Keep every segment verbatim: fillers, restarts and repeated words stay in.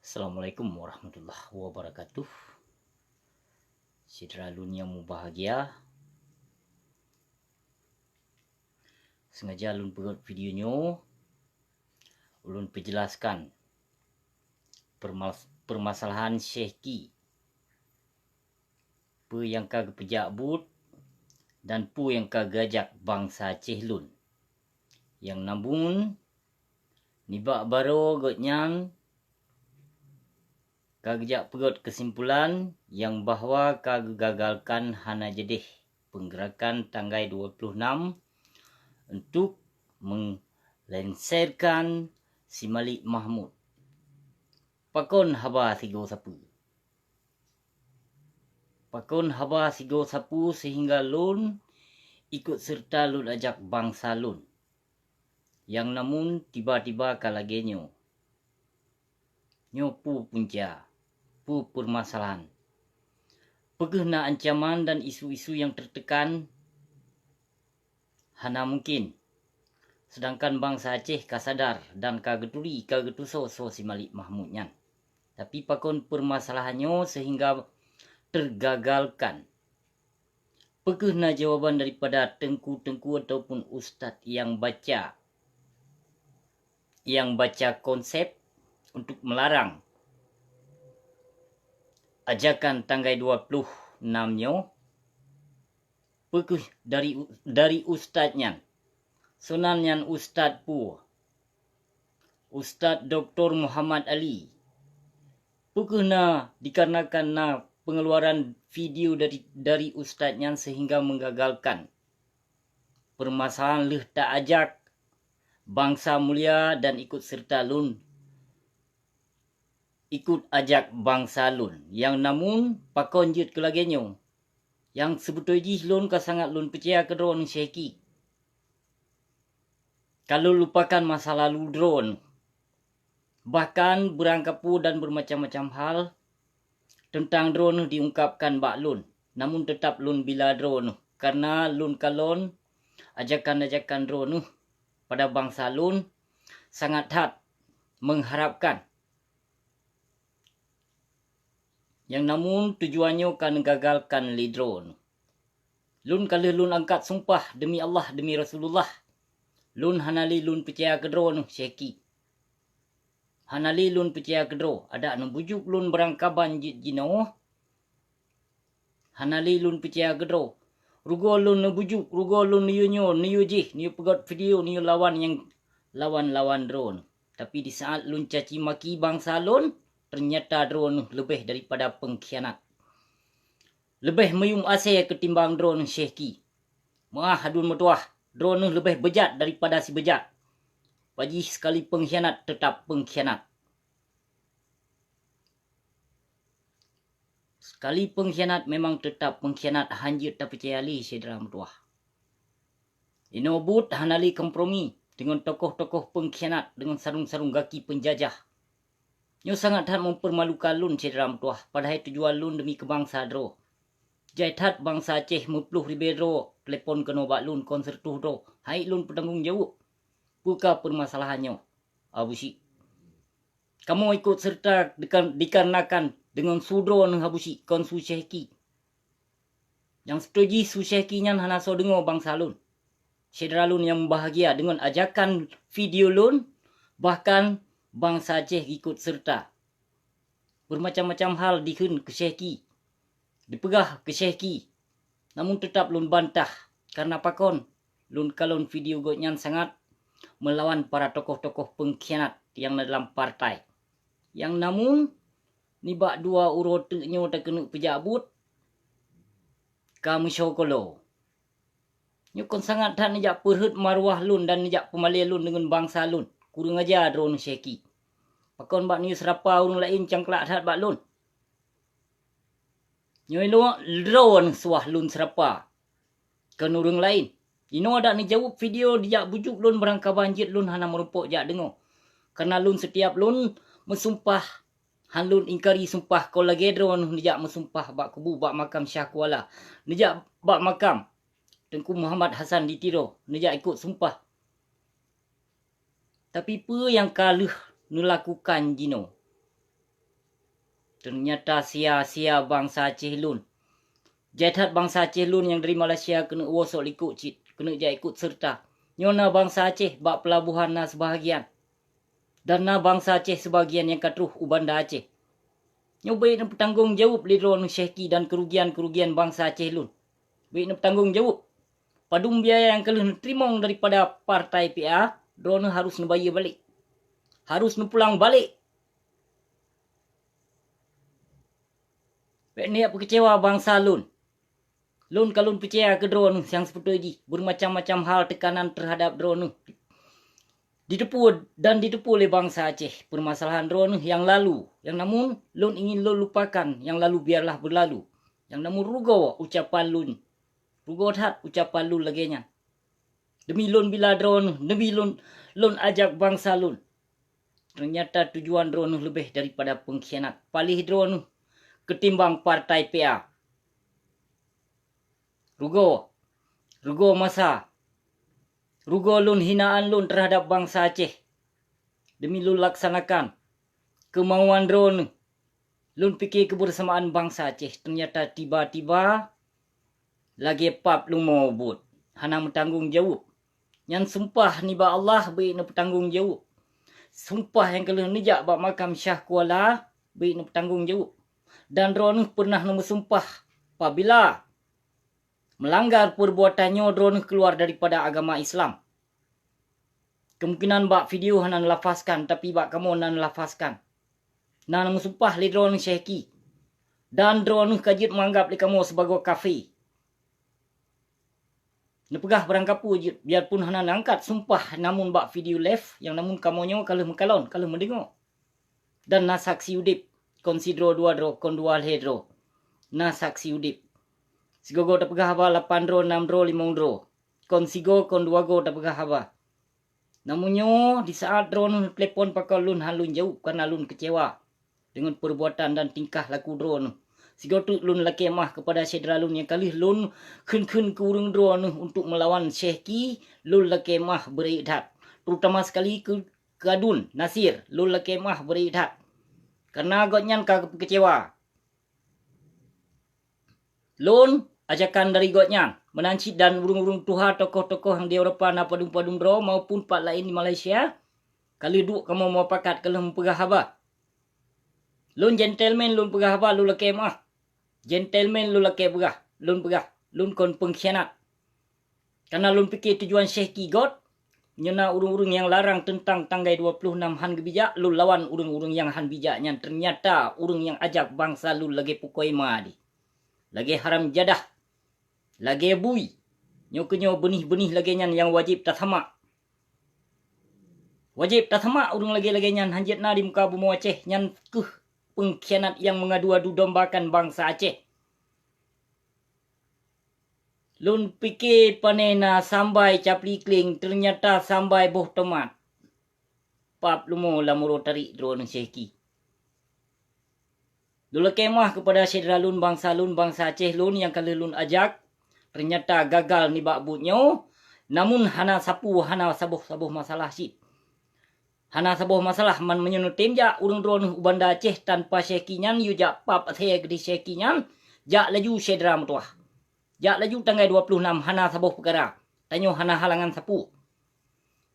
Assalamualaikum warahmatullahi wabarakatuh. Syedara lôn nyang mubahgia, sengaja lôn peugét video nyoe ulôn peujelaskan permas-, permasalahan Syehki. Peue nyang ka geupeujak buet dan peue nyang ka geuajak bansa Aceh lôn. Nyang namun, nibak baroe gobnyan ka geujak peugét keusimpulan nyang bahwa ka geugagalkan hana jadéh peunggeurakan tanggai dua ploh nam untuk meulenserkan si Malik Mahmud. Pakon haba sigoe sapeue? Pakon haba sigoe sapeue seuhingga lôn ikot seureuta lôn ajak bansa lôn? Nyang namun tiba-tiba ka lagée nyoe. Nyoe peue punca, peue peumasalahan? Peu kheueh na ancaman dan isu-isu nyang teutekan? Hana mungken. Seudangkan bansa Aceh ka sadar dan ka geuturi, ka geutusoe soe si Malik Mahmud nyan. Tapi pakon peumasalahan nyoe seuhingga teugagalkan? Peu kheueh na jawaban daripada teungku-teungku ataupun ustaz nyang baca, nyang baca konsep untuk meularang ajakan tanggai dua ploh nam nyoe? Peu kheueh dari, dari ustaz nyan? Sonan nyan ustaz peue? Ustaz Doktor Muhammad Ali. Peu kheueh na dikarenakan na pengeluaran video dari, dari ustaz nyan seuhingga menggagalkan peumasalahan lheueh ta ajak bansa mulia dan ikot seureuta lôn, ikot ajak bansa lôn. Nyang namun pakon jeuet keu lagée nyoe? Nyang seubeutôi jih lôn ka sangat lôn peucaya keu droeneuh Syehki. Ka lôn lupakan masa lalu droeneuh. Bahkan beurangkapeue dan beumacam-macam hal teuntang droeneuh diungkapkan bak lôn, namun teutab lôn bila droeneuh, kareuna lôn kalon ajakan-ajakan droeneuh pada bansa lôn sangat that mengharapkan. Nyang namun tujuan nyoe ka neugagalkan lé droeneuh. Lôn ka lheueh lôn angkat sumpah deumi Allah, deumi Rasulullah, lôn hana lé lôn peucaya keu droeneuh Syehki. Hana lé lôn peucaya keu droe, adak neubujuk lôn beurangkaban jeuet jinoe. Hana lé lôn peucaya keu droe. Rugoe lôn neubujuk, rugoe lôn neuyue nyoe, neuyue jih, neuyue peugét video, neuyue lawan nyang lawan-lawan droeneuh. Tapi disaat lôn caci maki bansa lôn, teunyata droeneuh leubeh daripada peungkhianat. Leubeh meuyuem asée keutimbang droeneuh Syehki. Meuah aduen meutuwah, droeneuh leubeh beujat daripada si beujat. Pajih sekali peungkhianat teutab peungkhianat. Sekali peungkhianat memang teutab peungkhianat, hán jeuet tapeucaya lé syedara meutuwah. Inoe buet hana lé kompromi deungon tokoh-tokoh peungkhianat, deungon sarong-sarong gaki peunjajah. Nyoe sangat that meupeurmalukan lôn syedara meutuwah, padahai tujuan lôn deumi keu bansa droe. Jai that bansa Aceh meuploh ribée droe telepon keunoe bak lôn kon sireutôh droe, hai lôn peutanggong jaweueb. Peu ka peumasalahan nyoe, Abusyik? Kamoe ikot seureuta dika-, dikarenakan deungon su droeneuh Abusyik, kon su Syehki. Nyang seutuju su Syehki nyan hana soe deungoe bansa lôn. Syedara lôn nyang mubahgia, deungon ajakan video lôn, bahkan bansa Aceh ikot seureuta. Beumacam-macam hal dikheun keu Syehki, dipeugah keu Syehki, namun teutab lôn bantah. Kareuna pakon? Lôn kalon video gobnyan sangat meulawan para tokoh-tokoh peungkhianat nyang na dalam partai. Nyang namun, nibak dua uroe teuk nyoe takeuneuk peujak buet, ka meusyokolo. Nyoe kon sangat that neujak peurhot maruah lôn dan neujak peumalée lôn deungon bansa lôn. Kureueng aja droeneuh Syehki. Pakon bak neuyue seurapa ureuëng laén cangklak that bak lôn? Nyoe inoe droeneuh suwah lôn seurapa kon ureuëng laén. Inoe adak neujaweueb video dijak bujuk lôn beurangkaban jeuet lôn hana meurumpok jak deungoe. Kareuna lôn sitiap lôn meusumpah, hán lôn ingkari sumpah kon lagée droeneuh neujak meusumpah bak kubu, bak makam Syah Kuala. Neujak bak makam Teungku Muhammad Hasan di Tiro, neujak ikot sumpah. Tapi peue nyang ka lheueh neulakukan jinoe? Teunyata sia-sia bansa Aceh lôn. Jai that bansa Aceh lôn nyang dari Malaysia keuneuk woe sok likot cit, keuneuk jak ikot seureuta. Nyoe na bansa Aceh bak peulabohan na seubahagian. Dan na bansa Aceh seubahagian nyang ka troh u Banda Aceh. Nyoe bèk neupeutanggong jaweueb lé droeneuh syehki dan keurugian-keurugian bansa Aceh lôn. Bèk neupeutanggong jaweueb. Padum biaya nyang ka lheueh neuteurimong daripada partai P A, droeneuh harôh neubayeue balek. Harôh neupulang balek. Bèk neujak peukeucewa bansa lôn. Lôn ka lôn peucaya keu droeneuh nyang seubeutôi jih, beumacam-macam hal teukanan teuhadab droeneuh. Diteupeue dan diteupeue lé bansa Aceh peumasalahan droeneuh nyang lalu, nyang namun lôn ingin lôn lupakan nyang lalu biarlah beulalu. Nyang namun rugoe ucapan lôn. Rugoe that ucapan lôn lagèe nyan. Demi lôn bila droeneuh, demi lôn, lôn ajak bansa lôn. Teunyata tujuan droeneuh leubeh daripada peungkhianat. Paléh droeneuh keutimbang partai P A. Rugoe, rugoe masa, rugoe lôn hinaan lôn teuhadab bansa Aceh. Demi lôn laksanakan keumauan droeneuh. Lôn pike keubeursamaan bansa Aceh, teunyata tiba-tiba lagèe pap lumo buet, hana meutanggong jaweueb. Nyan sumpah nibak Allah bèk neupeutanggong jaweueb. Sumpah nyang ka lheueh neujak bak makam Syah Kuala bèk neupeutanggong jaweueb. Dan droeneuh peureunah neumeusumpah, pabila meulanggar peurbuatan nyoe droeneuh keuluar daripada agama Islam. Kemungkinan bak video hana neulafazkan, tapi bak kamoe na neulafazkan. Na neumeusumpah lé droeneuh syehki. Dan droeneuh ka jeuet meuanggab lé kamoe sibagoe kafé. Neupeugah barang kapeue jeuet, biarpun hana neuangkat sumpah, namun bak video live nyang namun kamoe nyoe ka lheueh meukalon, ka lheueh meudeungoe. Dan na saksi udép, kon sidroe dua droe, kon dua lhèe droe. Na saksi udép. Sigoe-goe tapeugah haba lapan droe, nam droe, limong droe. Kon sigoe, kon dua goe tapeugah haba. Namun nyoe, di saat droeneuh telepon pakon lôn hana lôn jaweueb kareuna lôn keucewa deungon peurbuatan dan tingkah laku droeneuh. Sigoe teuk lôn lakèe meu'ah keupada syedara lôn nyang ka lheueh lôn kheun-kheun keu ureueng droeneuh untuk meulawan syehki, lôn lakèe meu'ah beurayek that. Terutama sekali keu, keu Adun Nasir, lôn lakèe meu'ah beurayek that. Kareuna gobnyan ka geupeu keucewa lôn ajakan dari gobnyan, meunan cit dan ureueng-ureueng tuha, tokoh-tokoh nyang di Eropa na padum-padum droe maupun pat laén di Malaysia, ka lheueh duek kamoe mupakat ka lheueh meupeugah haba. Lôn gentleman lôn peugah haba, lôn lakèe meu'ah. Gentleman lôn lakèe peugah, lôn peugah, lôn kon peungkhianat. Kareuna lôn pike tujuan syehki göt, nyoe na ureueng-ureueng nyang larang teuntang tanggai dua ploh nam han geubijak, lôn lawan ureueng-ureueng nyang han bijak nyan, teunyata ureueng nyang ajak bansa lôn lagèe pukoi ma deh. Lagèe haram jadah. Lagèe bui. Nyoe keunyoe beunih-beunih lagèe nyan nyang wajéb tasamak. Wajéb tasamak ureueng lagèe-lagèe nyan han jeuet na di muka bumoe Aceh, nyan keuh peungkhianat nyang meungadu-adu dombakan bansa Aceh. Lôn pike pane na sambai capli kling, teunyata sambai boh tomat. Pap lumo lam uroe tarék droeneuh syehki. Lôn lakèe meu'ah keupada syedara lôn, bansa lôn, bansa Aceh lôn nyang ka lheueh lôn ajak, teunyata gagal nibak buet nyoe, namun hana sapeue, hana saboh-saboh masalah cit. Hana saboh masalah, man meunyoe neutem jak ureueng droeneuh u Banda Aceh tanpa syehki nyan, yue jak pap asèe geudeh syehki nyan, jak laju syedara meutuwah. Jak laju tanggai dua ploh nam, hana saboh peukara. Tanyoe hana halangan sapeue.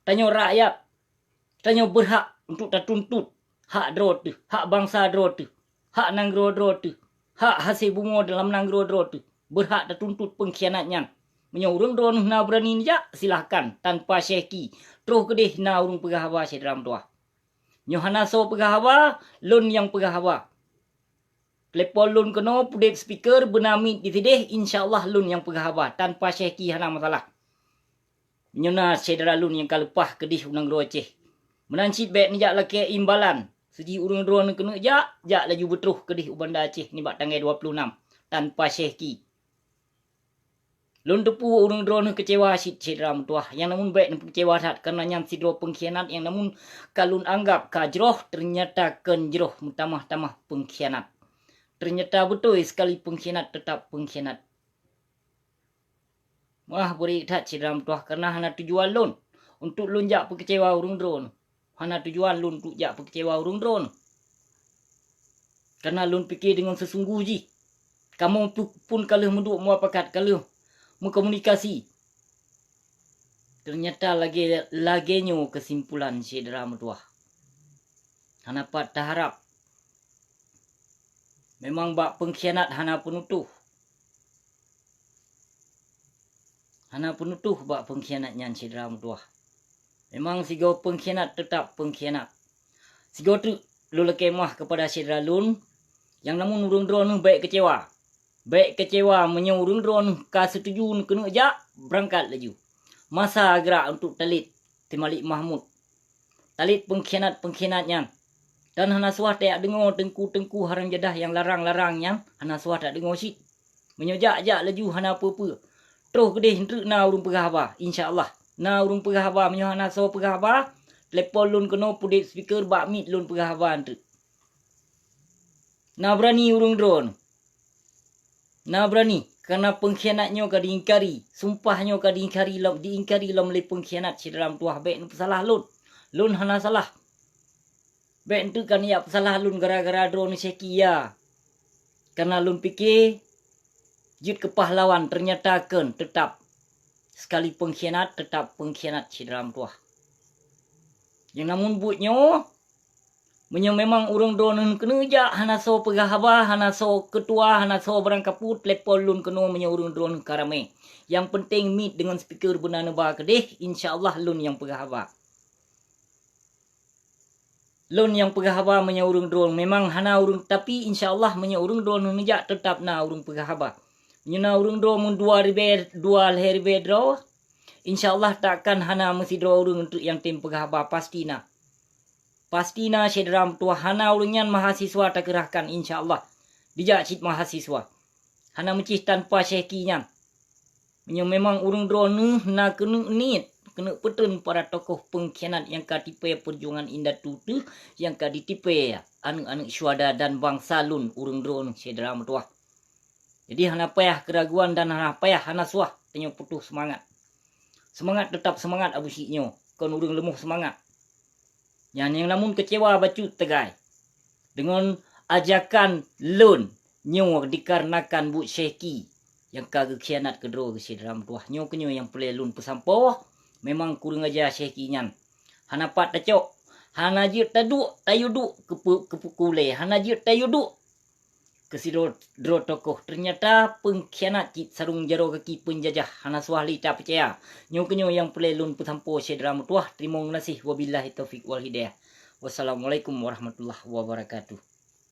Tanyoe rakyat, tanyoe beurhak untuk tatuntut hak droe teuh, hak bansa droe teuh, hak nanggroe droe teuh, hak hasé bumoe dalam nanggroe droe teuh. Beurhak tatuntut peungkhianat nyan. Meunyoe ureueng droeneuh na beurani neujak, silahkan, tanpa syehki. Troh keudeh na ureueng peugah haba syedara meutuwah. Nyoe hana soe peugah haba, lôn nyang peugah haba. Telepon lôn keunoe, pudeb speaker, beuna mic di sideh, insya Allah lôn nyang peugah haba, tanpa syehki hana masalah. Nyoe na syedara lôn nyang ka leupah keudeh u nanggroe Aceh. Meunan cit bèk neujak lakèe imbalan. Sijih ureueng droeneuh keuneuk jak, jak laju beutroh keudeh u Banda Aceh nibak tanggai dua ploh nam, tanpa syehki. Lôn teupeue ureueng droeneuh keucewa cit syedara meutuwah, nyang namun bèk neupeucewa that, kareuna nyan sidroe peungkhianat nyang namun ka lôn anggab ka jroh, teunyata kon jroh meutamah-tamah peungkhianat. Teunyata beutôi seukali peungkhianat teutap peungkhianat. Meu'ah beurayek that syedara meutuwah, kareuna hana tujuan lôn untuk lôn jak peukeucewa ureueng droeneuh. Hana tujuan lôn untuk jak peukeucewa ureueng droeneuh. Karena lôn pike deungon seusunggoh jih, kamoe pu-, pun ka lheueh meuduek mupakat, ka lheueh meukomunikasi. Teunyata lagée, lagée nyoe keusimpulan syedara meutuwah. Hana pat taharab. Memang bak peungkhianat hana peunutoh. Hana peunutoh bak peungkhianat nyan syedara meutuwah. Memang sigoe peungkhianat teutap peungkhianat. Sigoe teuk lôn lakée meu'ah keupada syedara lôn, nyang namun ureuëng droeneueh bék keucewa. Bék keucewa meunyoe ureuëng droeneueh ka seutuju keuneuk jak, beurangkat laju. Masa geurak untuk talét si Malik Mahmud. Talét peungkhianat-peungkhianat nyan. Dan hana suah tajak deungoe teungku-teungku haram jadah nyang larang-larang nyan, hana suah tajak deungoe cit. Meunyoe jak, jak laju hana peue-peue. Troh keudeh eunteuk na ureuëng peugah haba, insya Allah. Na ureuëng peugah haba, meunyoe hana soe peugah haba, telepon lôn keunoe, peuduek speaker bak mic lôn peugah haba eunteuk. Na beurani ureuëng droeneueh. Na beurani, karena peungkhianat nyoe ka diingkari, sumpah nyoe ka diingkari lom, diingkari lom lé peungkhianat syedara meutuwah, bék neupeusalah lôn. Lôn hana salah. Bék eunteuk ka neujak peusalah lôn gara-gara droeneueh Syehki, ya. Karena lôn pike jeuet keu pahlawan, teunyata kheun teutap sekali peungkhianat, teutap peungkhianat syedara meutuwah. Nyang namun buet nyoe, meunyoe memang ureuëng droeneueh keuneuk jak, hana soe peugah haba, hana soe keutua, hana soe barangkapeue, telepon lôn keunoe meunyoe ureuëng droeneueh ka ramé. Nyang peunteng mic deungon speaker beuna neuba keudeh, insya Allah lôn nyang peugah haba. Lôn nyang peugah haba meunyoe ureuëng droeneueh, memang hana ureuëng, tapi insya Allah meunyoe ureuëng droeneueh neujak, teutap na ureuëng peugah haba. Meunyoe na ureuëng droeneueh dua ribée, dua lhée ribée droe, insya Allah takkan hana meusidroe ureuëng eunteuk nyang tem peugah haba, pasti na. Pasti na syedara meutuwah, hana ureuëng nyan mahasiswa takeurahkan, insya Allah dijak cit mahasiswa. Hana meucih tanpa Syehki nyan. Meunyoe memang ureuëng droeneueh na keuneuk niet, keuneuk peutrön para tokoh peungkhianat nyang ka tipée peujuangan indatu teuh, nyang ka ditipée aneuëk-aneuëk syuhada dan bansa lôn, ureuëng droeneueh syedara meutuwah. Jadi hana payah keuraguan dan hana payah, hana suah tanyoe putôh seumangat. Seumangat, teutap seumangat Abu Syik nyoe, kon ureuëng leumoh seumangat. Nyan nyang namun keucewa bacut teugai deungon ajakan lôn nyoe, dikarenakan buet Syehki nyang ka geukhianat keudroe keu syedara meutuwah. Nyoe keunyoe nyang peureulée lôn peusampoe, memang kureueng aja Syehki nyan. Hana pat tacok, hana jeuet taduek, tayue duek keu peu-, keu peuku lé, hana jeuet tayue duek keu sidroe-droe tokoh. Teunyata peungkhianat cit sarong jaroe gaki peunjajah, hana suah lé tapeucaya. Nyoe keunyoe nyang peureulée lôn peusampoe syedara meutuwah. Teurimong geunaséh, wabillahi taufiq wal hidayah. Wassalamualaikum warahmatullahi wabarakatuh.